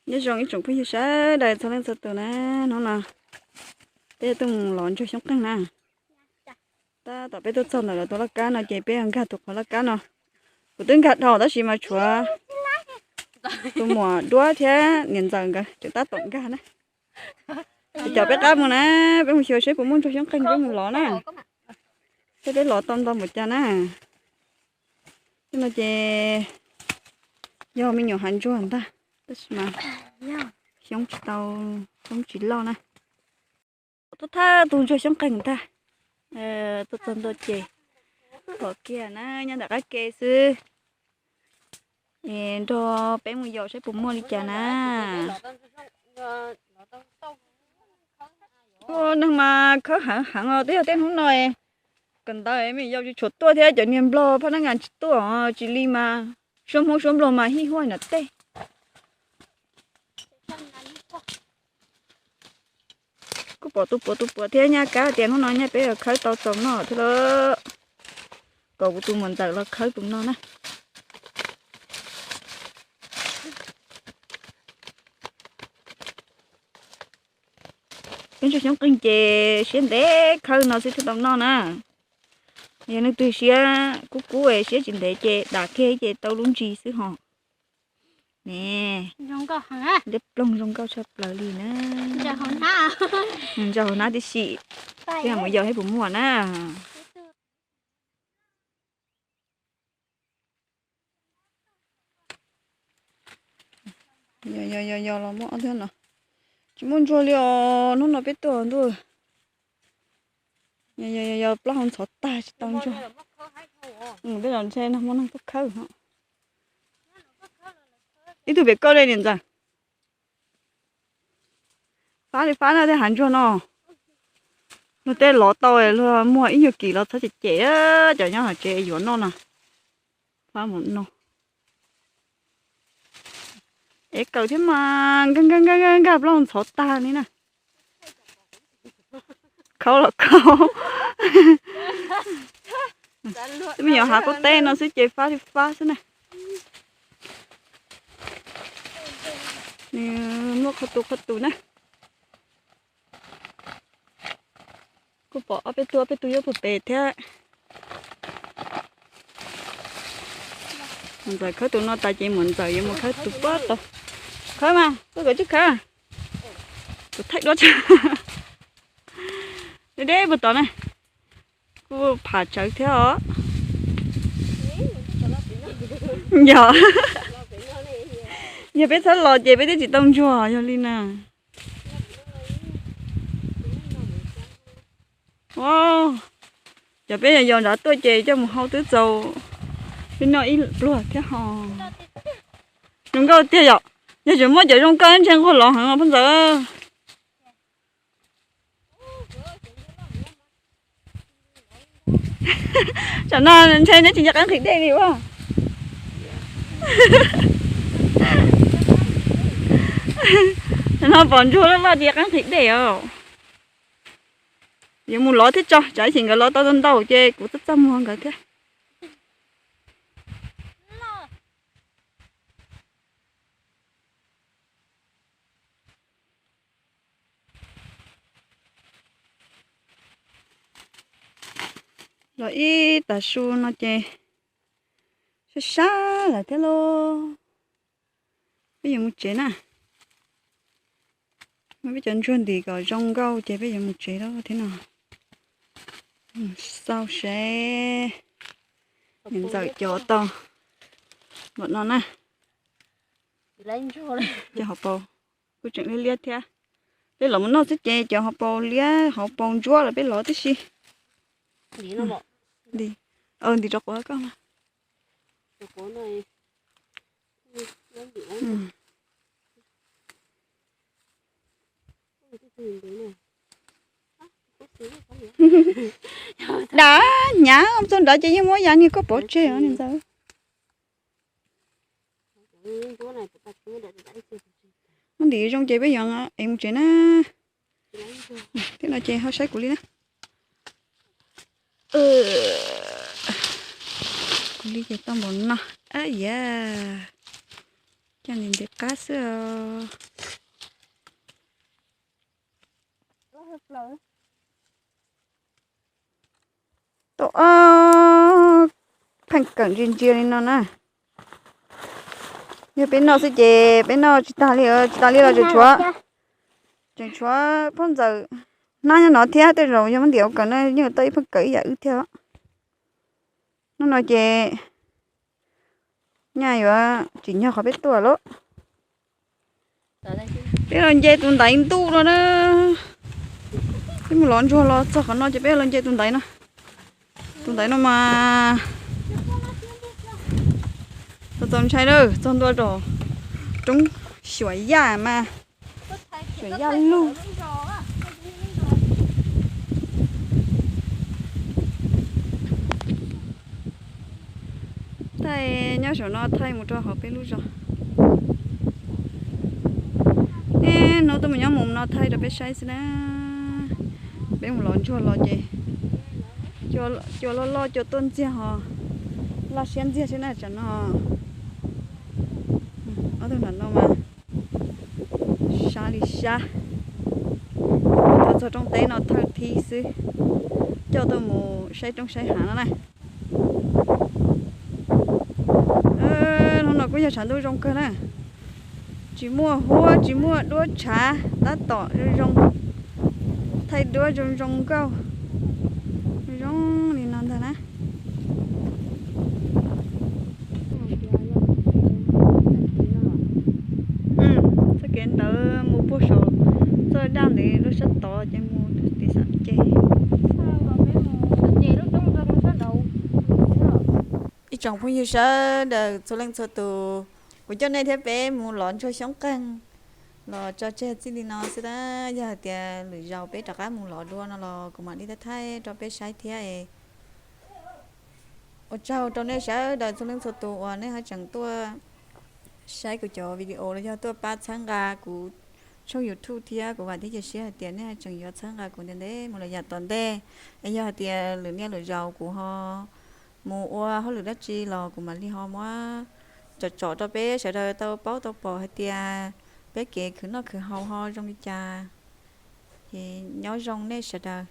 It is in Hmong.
Nyob zoo ib tsoom phooj ywg sawv daws txhua leej txhua tus na, hnub no peb tuaj mus lov ntsuag xyoob qeej na. Tab tom peb tuaj txog ntawm lawv tus laj kab no ces peb nkag tus qhov laj kab no. Kuv twb nkag dhau tab sis mas tshuav tus muam duab thiab niam ntxawm nkawd tseem tab tom nkag na. Ces cov peb qab mus na, peb mus xyuas seb puas muaj ntsuag xyoob qeej peb mus lov na. Seb peb lov tau ntau npaum cas na. Tej no ces yog me nyuam hav ntsuag ntag, tab sis mas xyoob tsis tau, xyoob tsis loj na. Tuaj thawj tus ntsuag xyoob qeej ntag. Tuaj txog ntua ces pom kiag na, nyob ntawm qab ke xwb. Es nrog peb mus yos saib puas muaj li cas na. Neeg mas khawb heev heev os, twb yog tej hnub no kawm ntawv me nyuam yaus tsis tshua tuaj thiab cov niag nplog phab nab ngas tsis tuaj, tsis li mas suab Hmoob suab nplog mas hij huaj nram tej. Kuj pom tus puav tus puav thiab nyaj kab tias hnub no nyaj peb yuav khawb tau txaus noj thiab lawm. Kom kuv tus muam ntxawm los khawb tus no na. Peb ntsuag xyoob qeej ces siab ntev khawb no xwb thiaj tau noj na. Yog leej twg siab kub kub siab tsis ntev ces dam kiag ces tau lub ntsis xwb hos. Ne, liab ploog zoo nkauj tshaj plaws li na. Ntsaum hauv hnab tib si, peb mus yos saib puas muaj na. Yos yos yos los muaj ob thab no. Tsis muaj ntsuag li os, hnub no peb tuaj ntuj. Yos yos yos plaub hau ntxhov tag tsis tau ntsuag. Peb los ntshe no muaj neeg tuaj khawb. Ib tug pem koj li niam ntxawm. Fab li fab na tej hav ntsuag no. Luag tej lov tau luag muag ib nyuag kis los txhob cem cem, cov nyob hauv tsev yuav noj no. Fab mus no. Es kawm thiab mas nkag nkag nkag nkag plaub ntxhov tag li na. Khaub los khaub. Twb me nyuam hav qub teb no xwb ces fab li fab xwb na. Nws muaj qhov tus qhov tus na. Kuj pom ob peb tug, ob peb tug yuav puag pem thiab. Muam ntxawm khawb tus no tas ces muam ntxawm yuav mus khawb tus puag tod. Khawb mas, koj kawm tsis khawb? Kuv thaij duab tso. Deb deb puag tod na. Kuj pham tsawv thiab os. Yog, yog peb txhob los ces peb twb tsis tau ntsuag yog li na. Cov peb yos yos nrad tuaj ces coj mus hau twb txaus peb noj ib pluag thiab ho. Zoo nkauj tiag yom, yog tseem muab cov zoo nkauj ntshe nquag lov heev os phooj ntxawm. Tsam no ntshe neb tsis nco qab nqhis dej li ua. Tsam no pom ntsuag loj loj tsis nco qab nqhis dej os. Yuav mus lov thiab tso, tsam ib chim nkawd lov tau ntau ces kuv txaj txaj muag nkawd thiab. Los ib tag su no ces sab sab lawm thiab lauj. Peb yuav mus tsev na. Muab peb cov ntsuag ntim kom zoo nkauj ces peb yuav mus tsev lawm thiab no. Xauj seb niam ntxawm cov tau npaum no na. Cov hauv paus kuj tseem liab liab thiab. Peb los mus noj xwb ces cov hauv paus liab hauv paus ntsuab lawm peb lov tib si. Ntim rau quav koj mas. Dam hnyav txog nrad ces yeej muab yav niag koj pov tseg os niam ntxawm. Muab ntim zoo ces peb yuav ev mus tsev na. Thiab no ces ho saib kuv li na. Kuv li ces tau npaum no. Ab yam. Coj ntim ntiv qab xwb os. Tau ob pheej kawm ntsia ntsia li no na. Yog peb noj xwb ces peb noj tsis tag li, tsis tas li los tseem tshuav, tseem tshuav phooj ywg hnab nyob no thiab, tej zaum yog muab ntim ua kawm no yeej tau ib pheej kawm ib yam wb thiab. Hnub no ces nyaj yuav tsim nyog qhov peb tuaj lawm. Peb los nce tus ntaiv ntuj no na. Peb mus lov ntsuag los txog qhov no ces peb los nce tus ntaiv no. Tus ntaiv no mas txaus ntshai lawm, txog ntua rau roob Xyuas Yaj mas, Xyuas Yaj lug. Thaij nyob saum no thaij mus rau hauv peb lub zos. Hnub tuaj mus nyob mus no thaij rau peb saib xwb na. Peb mus lov ntsuag los ces cua loj loj cua tuaj ntxiag ho laj siab ntxiag xwb na tsam no. Ob tug nram no mas sab li sab. Tuaj txog roob teb no thawj thib xwb, coj tuaj mus saib roob saib hav no na. Hnub no kuj yog tshav ntuj zoo kawg na. Tsis muaj huab tsis muaj duab tshav, tab tom zoo zoo, thaij duab zoo zoo nkauj, zoo li no ntag na. Txoj kev ntawd mus puag saum txoj daj ntawd lub sab tod ces mus tim Xam Ces. Ib tsoom phooj ywg sawv daws txhua leej txhua tus, kuv coj nej thiab peb mus lov ntsuag xyoob qeeg los tso tseg txij li no xwb na. Yog hais tias lwm zaus peb rov qab mus lov dua no los kuv mam li thaij thaij rau peb saib thiab. Ua tsaug rau nej sawv daws txhua leej txhua tus uas nej ho tseem tuaj saib kuv cov video los yog tuaj pab txhawb nqa kuv tshooj YouTube thiab. Kuv vam thiab cia siab hais tias nej ho tseem yuav txhawb nqa kuv ntev ntev mus lawm yav tom ntej. Es yog hais tias lwm niaj lwm zaus kuv ho mus ua hauj lwm dab tsi los kuv mam li ho muab tsom tsom rau peb sawv daws tau paub tau pom hais tias peb kev khwv noj khwv haus ho zoo li cas. Ces nyob zoo nej sawv daws.